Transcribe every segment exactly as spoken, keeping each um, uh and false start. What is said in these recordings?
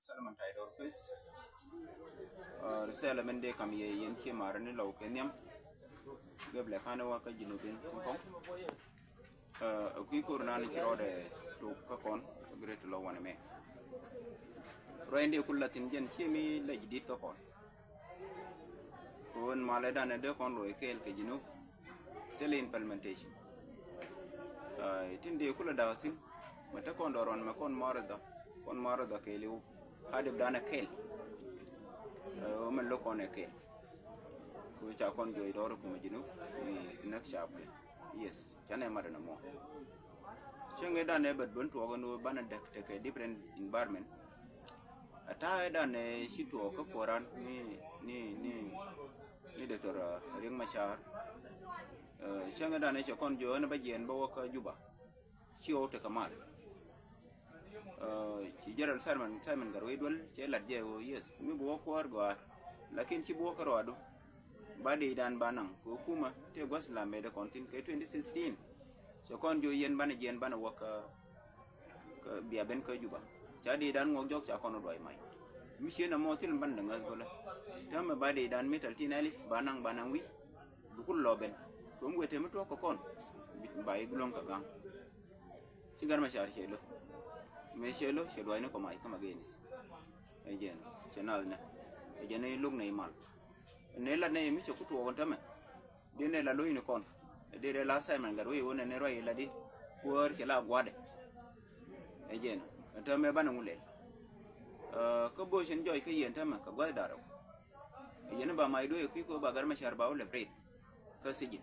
Salman Taidor Chris. Ah, risala min de kam ye yen chi mara ni lau ke niam. Gable kane wa ka Junubin kong. Ah, kui kur na ni chiro de tu ka kon, great lo wan me. Roi ndi kulla tin jen chi mi la jidit ka kon. Kun male dane de kon lo kel ke Junub. Sel implementation. Ah, tin de kula da sin. Mata kon doron ma kon mara da. Kon mara da ke liu. Hadib dane kel. Ah, men lo kon e kel. Ku cha kon joi doro kuma Junub. Ni next chapter. Yes. Chane mara na mo. Chenge dane bad bun tuoga nu bana dek teke different environment. Ata dane chi tuoga koran ni, ni, ni, ni Doctor, ah, Riek Machar. Eh, chenge dane cha kon jo na ba jen ba waka Juba. Chi o teke mal. Eh, chi General Simon, Simon Garwedwal, che lat je o, yes. Mi bu waka war gwa. Lakin chi bu waka rwadu. Ba de dan ba nang. Ko kuma, te gwas la me de kon tin ke twenty sixteen. Cha kon jo yen bana jen bana waka ka bia ben ka Juba. Cha de dan ngok jok cha kono doi mai. Mi chena mo til ban da ngas gola. Tama ba de dan mi taltin alif ba nang ba nang wi. Dukul lo ben. Kum wete mi tuoga kon. Bi-, ba iglong ka gang. Chi Garma Char chelo. Me chelo, che doi ne ko mai kama genis. E jen, che nal ne. E jen e luk ne mal. Ne la ne mi che kutuoga tama. Di ne la lui ni kon. Di de la Simon Garwe wone ne roi la di. Kuor che la gwade. E jen. Ento me bana ngulel. Eh, ka bo shin joi ka yen tama ka gwade daro. E jen ba mai do e kui ko ba Garma Char ba wole break. Ka sijin.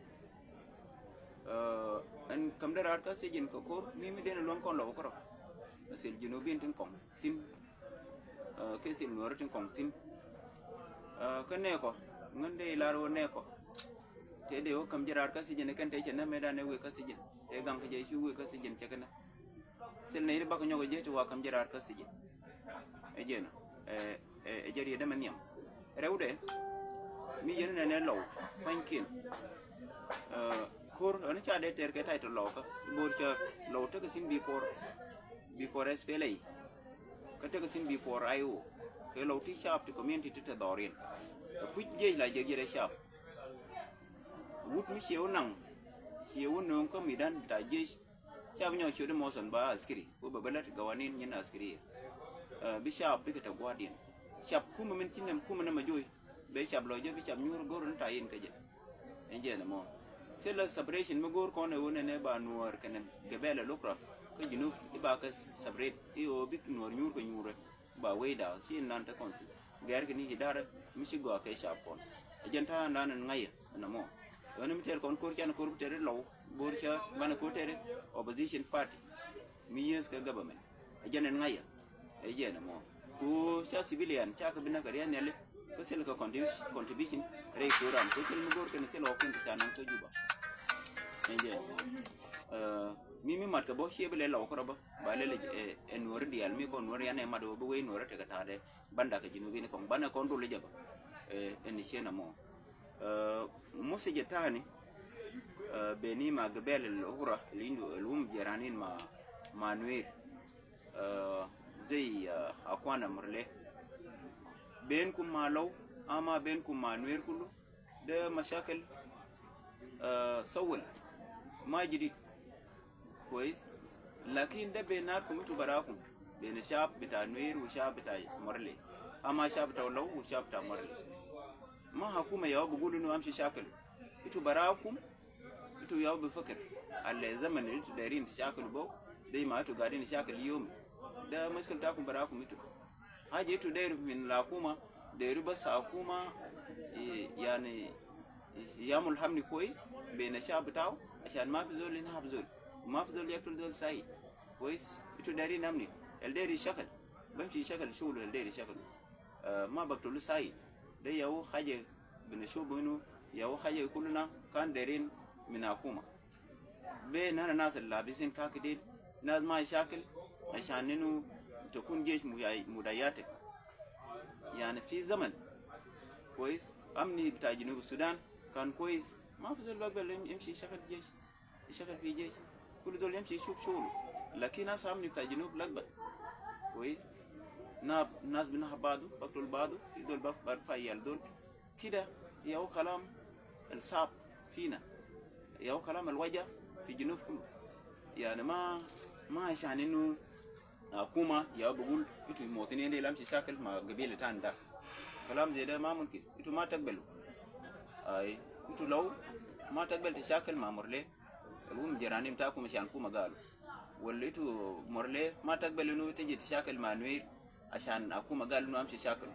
Eh, en kam darar ka sijin ka kor, mi mi den luang kon lo koro. Asil Junubin tin kong. Tin. Eh, ke sil Nuer tin kong tin. Eh, ka neko, ngan de laro neko. Te de o kam jirar ka sijin, ken te chena me dane we ka sijin. Te gang ka je chu we ka sijin chekena. Sil ne ri bak nyogo je te wa kam jirar ka sijin. E jeno. Eh, eh, e jeri de maniam. Reude. Mi yen ne ne lo. Fankin. Eh, kur, ani cha de ter ke title lo ka. Bor cha lo te ka sin before. Before S P L A. Ka teka sin before I O. Ke lo ti shap ti community ti te dorin. Ka kuj jej la jeg jere shap. Wut mi cheu nang. Cheu nong ka midan ta jej. Shap nyo cheu de moson ba askiri. Ko ba belat gawanin nyen askiri. Eh, bi shap bi ke ta guardian. Shap kuma min sinem kuma na majoi. Be shap lo je bi shap nyur gorun ta yin ka je. Enje na mo. Sila separation mi gor kone wone ne ba Nuer kene gabela lukra. Ka Junub i ba ka separate. I o bi Nuer nyur ka nyure. Ba wei da, si nan ta kon si. Ger kini ki dare, mi si go ke shap kon. Ajan ta nan ngaya, na mo. Wone mi ter kon kor chan kor ter lo, bor cha, bana kor ter, opposition party. Mi yes ka government. Ajan ngaya. Ajan mo. Ku cha civilian, cha ka bina ka rian yale. Ka sila ka contribution, contribution. Rei kuram. Ka sila mi gor kene sila okun ta nan ka Juba. Ajan. Eh, mi mi mat ka bo shi bele lo ko ba. Ba lele, eh, eh, Nuer dial mi ko Nuer yane mat o bo wei Nuer te ka tade. Banda ka Junubin kong. Bana kon dole jaba. Eh, eni shena mo. Eh, musi je tani. Eh, beni ma gabel el ura, el indu, el um jeranin ma, ma Nuer. Eh, zai, eh, akwana Murle. Ben kum ma lo, ama ben kum ma Nuer kulu. De mashakil, eh, sawal. Ma jidid. Kwes. Lakin de benatkum itu barakum. Bena shab bita Nuer wa shab bita Murle. Ama shab bita Law wa shab bita Murle. Ma hakuma yau bugulu nu amshi shakil. Itu barakum. Itu yau bifakir. Ala zaman itu dairin tashakil bo. Dai ma itu gadin tashakil yomi. De mushkil takum barakum itu. Haja itu dairu min al hakuma, dairu bas hakuma, eh, yani, yamul amni kwes, bena shab bitau, ashan ma fi zol inhab zol. Ma fi zol yaktul zol sai. Kwes, itu dairin amni. El dairi shakal. Bamshi shakal shugulu, el dairi shakal. Eh, ma baktulu sai. De yau haja bena shubu inu, yau haja kuluna, kan dairin min hakuma. Be nana nas al labisin kaki did, nas ma shakil, ashan inu takun jesh mudayate. Yani fi zaman, kwes, amni bita Junub Sudan, kan kwes, ma fi zol bagbar yamshi shakil jesh, shakil fi jesh. Kulu zol yamshi shuf shugulu. Lakin nas amni bita Junub lagbat. Kwes. ناس بنهب بعضو، بقتل بعضو، في زول بف- برفع عيال زول. كده ياهو كلام الصعب فينا، ياهو كلام الوجع في جنوب كلو. يعني ما، ما عشان إنو حكومة ياهو بقول إتو مواطنين ديل أمشي شاكل مع قبيلة تاني دا. كلام زي ده ما ممكن، إتو ما تقبلو. أي، إتو لو ما تقبل تشاكل مع مرلي، الأم جراني متاعكم عشان حكومة قالو. ولا إتو مرلي ما تقبل إنو تجي تشاكل مع نوير عشان حكومة قال إنو أمشي شاكل.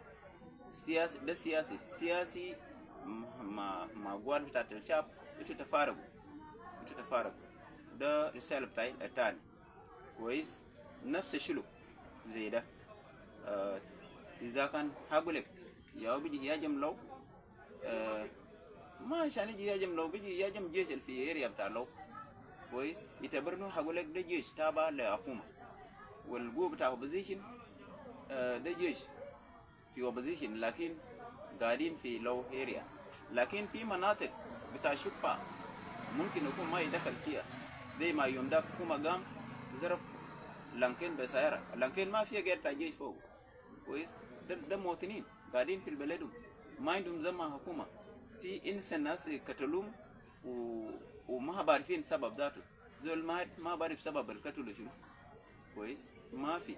سياسي، ده سياسي، سياسي م- مع، مع قوات بتاعت الشعب، إتو تفارقو، إتو تفارقو. ده رسالة بتاعي التاني. كويس؟ نفس الشلوك زي ده. آه، إذا كان هقولك ياهو بيجي يهاجم لو، آه، ما عشان يجي يهاجم لو، بيجي يهاجم جيش اللي في area بتاع لو. كويس؟ يعتبر إنو هقولك ده جيش تابع لحكومة. والقوة بتاع opposition، آه، ده جيش في opposition، لكن قاعدين في لو area. لكن في مناطق بتاع شبا ممكن يكون ما يدخل فيها، زي ما يوم ده حكومة قام ضرب لانكين بسيارة، لانكين ما فيها قاعد بتاع جيش فوق. كويس؟ ده، ده مواطنين قاعدين في بلدهم، ما عندهم ذمة حكومة. في إنسان ناس قتلوهم و... وما بعرفين سبب ذاته. زول مات ما بعرف سبب القتل شنو. كويس؟ ما في.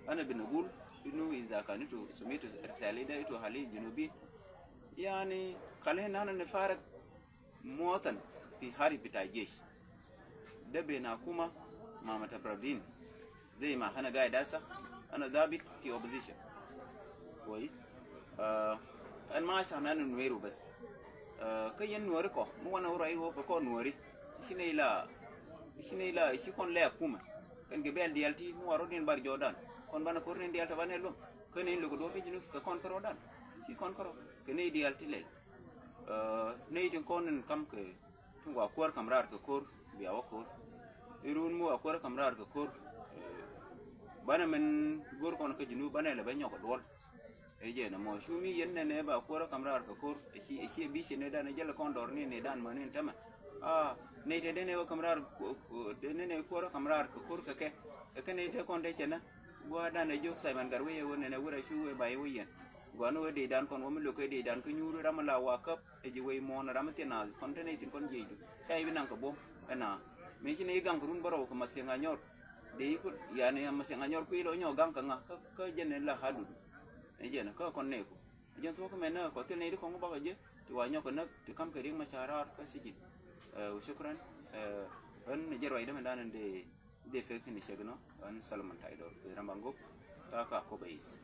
أنا بنقول إنو إذا كان إتو سميتو رسالي ده إتو أهالي جنوبي، يعني خلينا نحن نفارق مواطن في حرب بتاع جيش. ده بين حكومة مع متفرقين. زي ما أنا قاعد هسه، أنا ضابط في opposition. كويس؟ آه، أنا ما عشان أنا نويرو بس. آه، كي ين نويري كو، مو وانا ورا إيوه كو نويري. إشي نيلا، إشي نيلا، إشي كون لا حكومة. كان قبيل ديالتي، مو ورا دين بار جودان. كون بانا كورنين ديالتا بانا لو. كان ين لو كدور كي جنوب كون كرودان. إشي كون كرو. كان ديالتي ليل. آه، نيتين كون كم كي Tungwa kuar kamrar ke kor, biawa kor. Irun mu a kuar kamrar ke kor. Eh, bana men gor kon ke jinu bana le banyo ko dol. E je na mo shumi yen ne ne ba kuar kamrar ke kor. E si, e si e bi si ne dan e jala kon dor ni ne dan manin tama. Ah, ne te dene wa kamrar ko, ko, dene ne kuar kamrar ke kor ke ke. E ke ne te kon de chena. Gwa dan e jok Simon Garwe ye wone ne wura shu we ba ye we yen. Gwa no de dan kon wo mi lo ke de dan ke nyuru ramala wa kap. E ji wei mo na ram ti na kon te ne tin kon je du. Sa ibi nan ka bo. E na. Me ci ne gang run baro ko masenga nyor. De ko yani masenga nyor ku ilo nyo gang ka nga ka, ka je ne la hadu. E je na ka kon ne ko. E je to ko me na ko te ne ko ngo ba ka je. Ti wa nyo ko na ti kam ke ring ma charar ka sijin. Eh, wa shukran. Eh, an je roi de me dan de de fek ni shegno. An Solomon Taidor. Rambango. Ta ka ko bais.